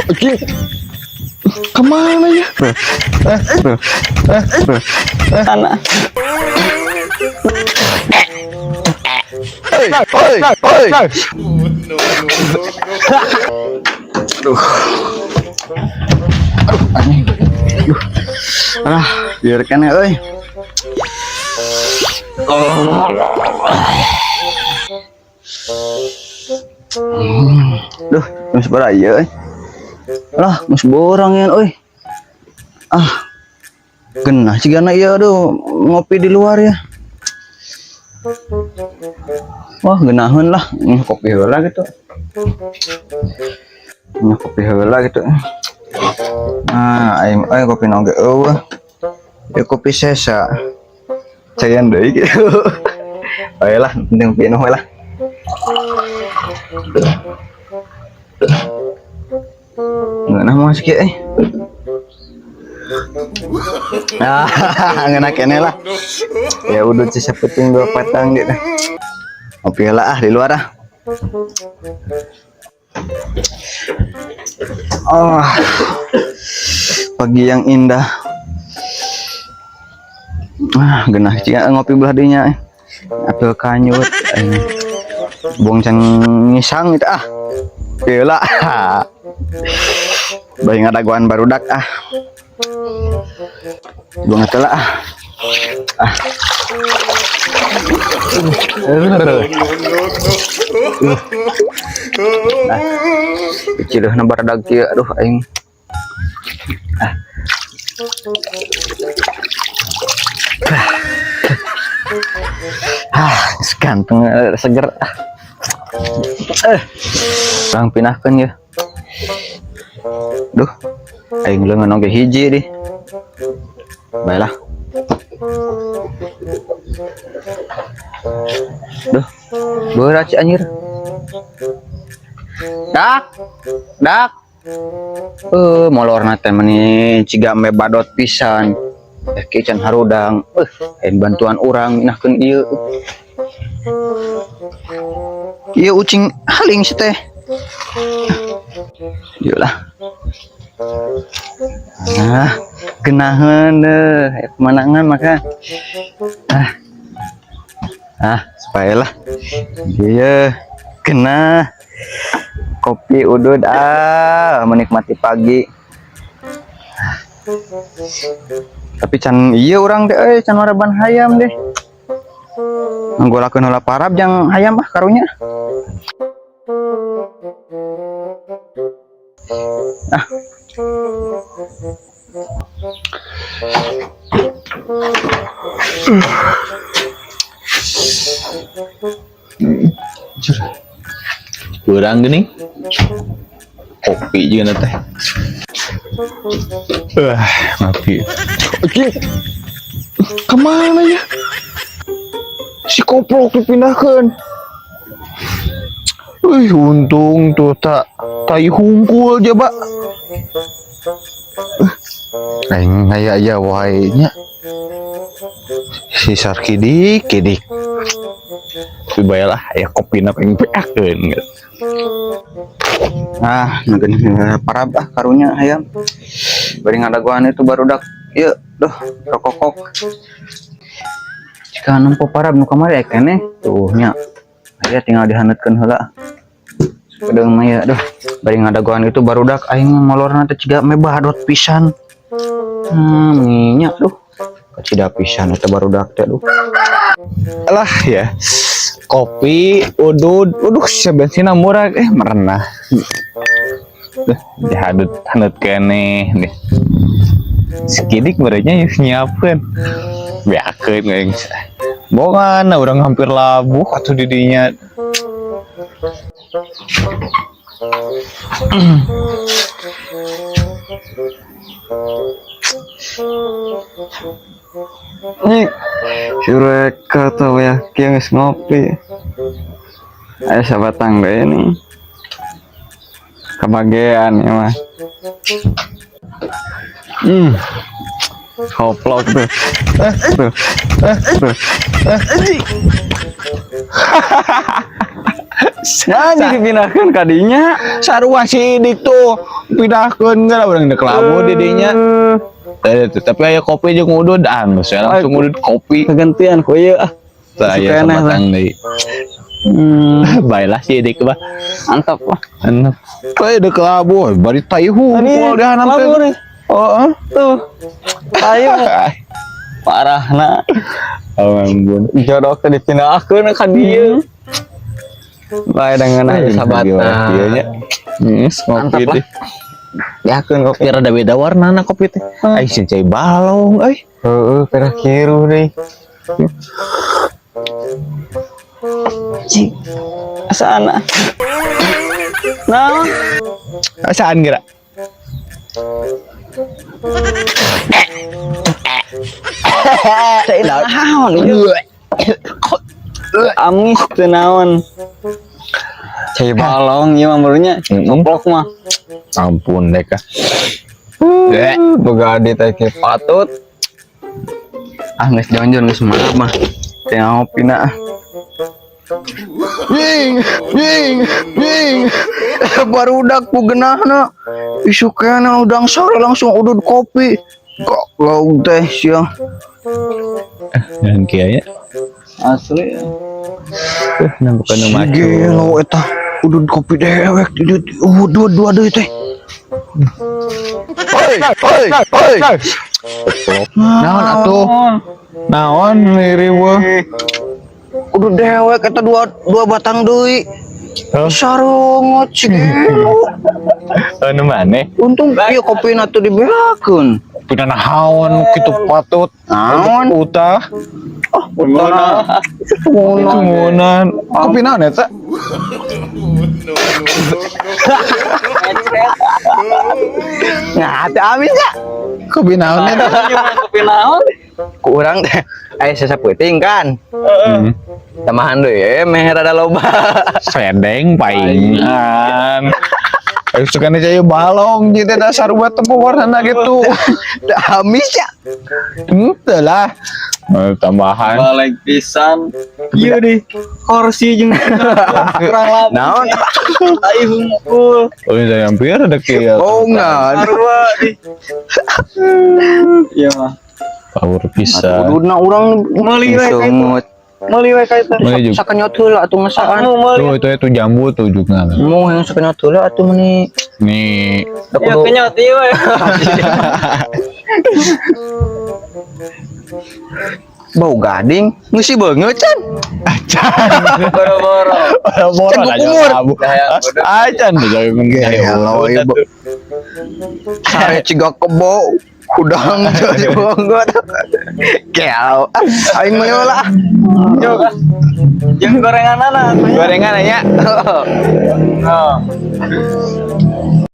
Anjing. Kemana ya? Tanah. Hei, hei, hei. Aduh. Aduh, anjing. Aduh. Alah, biarkan ya, euy. Duh, geus sabaraha ieu euy. Lah, geus borang ya euy. Ah. Genah cigana ieu aduh ngopi di luar ya. Wah, genaheun lah, kopi heula gitu. Kopi heula gitu. Nah, aing euy kopi oge eueuh. Ya kopi sesa. Cayan deui gitu. Bae lah, penting kopi we lah. Ngeunah mah kieu euy. Ah, ngeunah keneh lah. Ya udah sisa penting dua patang gitu. Ngopi heula ah di luar ah. Oh, pagi yang indah. Ah, genah ciga ngopi belah dinya. Apel kanyut. Buang can ngisang gitu ah. Heula. Bae ngadagoan barudak ah. Buang heula ah. Ah. Nah, kecileuhna baradag kieu aduh aing. Ah. Ah, ganteng seger. Eh, urang pindahkeun ya. Duh, aing leungeun oge hiji dih. Baiklah. Duh, berat sih anjir. Dak, dak. Molorna teh meni ciga me badot pisan. Kieu can harudang. Aing bantuan urang minahkeun ieu. Ieu ucing haling si teh. Ieu lah. Ah, genaheun deh, aya pemandangan maka. Ah. Ah, supaya lah. Iya, kena kopi udud ah, menikmati pagi. Tapi can iya urang teh euy, can maraban hayam deh. Nggolakeun heula parab jang hayam ah karunya. Ah. Kurang gini kopi juga teh. Wah, ngopi. Anjing. Kemana ya? Si koplok dipindahkan. Wih, untung tuh tak tai hungkul aja, Pak. Aing aya aya wae nya. Si Sarkidik, kidik. Tapi bae lah aya kopina pengen beakeun gitu. Ah, ngeun parab ah karunya hayam. Bari ngadagoan itu barudak ieu duh rokokok. Jika nempo parab nu kamari aya keneh tuh nya. Aya tinggal dihaneutkeun heula. Sakedeung mah ya duh. Bari ngadagoan itu barudak aing molorna teh ciga me badot pisan. Minyak duh. Kacida pisan eta barudak teh duh. Lah ya. Kopi, udud, uduh sia bensinna murah merenah. Duh, dihadut hanut keneh deh. Sekidik merenya yeuh nyiapkeun. Beakeun aing. Bohongan, urang hampir labuh atuh di dinya. Nih, si Reka tuh ya, kieu geus ngopi. Ayo sabatang deui nih. Kebagian ya mah. Koplok tuh. Tuh. Tuh. Nah, jadi dipindahkeun ka dinya. Sarua si Idik tuh pindahkeun geura urang deuk labuh di dinya. Eh, tapi aya kopi jeung udud, ah geus we langsung udud kopi. Kegantian ku ieu ah. Tah Suka aya aneh lah. sabatang deui. Baiklah si Idik mah. Mantap lah. Enak. Kayak deuk labuh, bari tai hungkul di hanap teh. Labuh nih. Heeh. Tuh. Ayo. Parahna. Oh, ampun. Jodoh teh dipindahkeun ka dieu. Bae dengan aja sabatang. Iya nya. Mantap Ngopi lah. teh. Yakeun kopi. Tapi rada beda warna na kopi teh. Ai si cai balong euy. Heeh, perak kiru deui. Cing. Asana. Nah, Asaan geura? teh naon ieu? Amis teu naon. Cai balong ieu mah barunya. Coplok mah. Ampun deh kah. Boga adi teh kieu patut. Ah geus jonjon geus maaf mah. Teh ngopi na. Ying, ying, ying. Barudak ku genahna. Isuk kana udang sore langsung udud kopi. Kok lauk teh sia. Dan kieu nya. Asli. Nah bukan nu maco. Gelo eta udud kopi dewek udud dua deui teh. Oi, oi, oi. Naon atuh? Naon riweuh? Udud dewek eta dua batang deui. Sarungot si gelo. Anu maneh? Untung ieu kopina tuh dibeakeun. Pina naon kitu patut. Naon? Utah. Utah. Sungunan. Kopi naon eta? Nah, teh amis ya. Kopi naon eta? Kopi naon? Kurang teh aya sesa peuting kan. Hmm. Tambahan deui meh rada loba. Sedeng paingan. Ayo sukane cai balong jeung teh dasar buat tempo warnana gitu. Teh amis ya. Henteu lah. Eh, tambahan. Balik pisan. Ieu deh. Kursi jeung kurang lama. Naon? Tai hungkul. Oh, saya hampir ada kieu. Oh, enggak. Sarua di. Iya mah. Power pisan. Ududna urang Meuli we ka itu. Sungut. Meuli we ka itu. Meuli juga. Sakenyot heula atuh ngesaan. Anu meuli. Tuh itu jambu tuh juga. Mau yang sakenyot heula atuh meuni. Nih, Da Ya kudu kenyot ieu we. bau gading ngeusi beungeut can. Boro-boro. Boro Can kumur. Acan Gelo ieu. Sare ciga kebo hudang teu beungeut. Gelo. Aing meuli heula. Jog. Jeung gorenganana. Gorengan nya. Oh.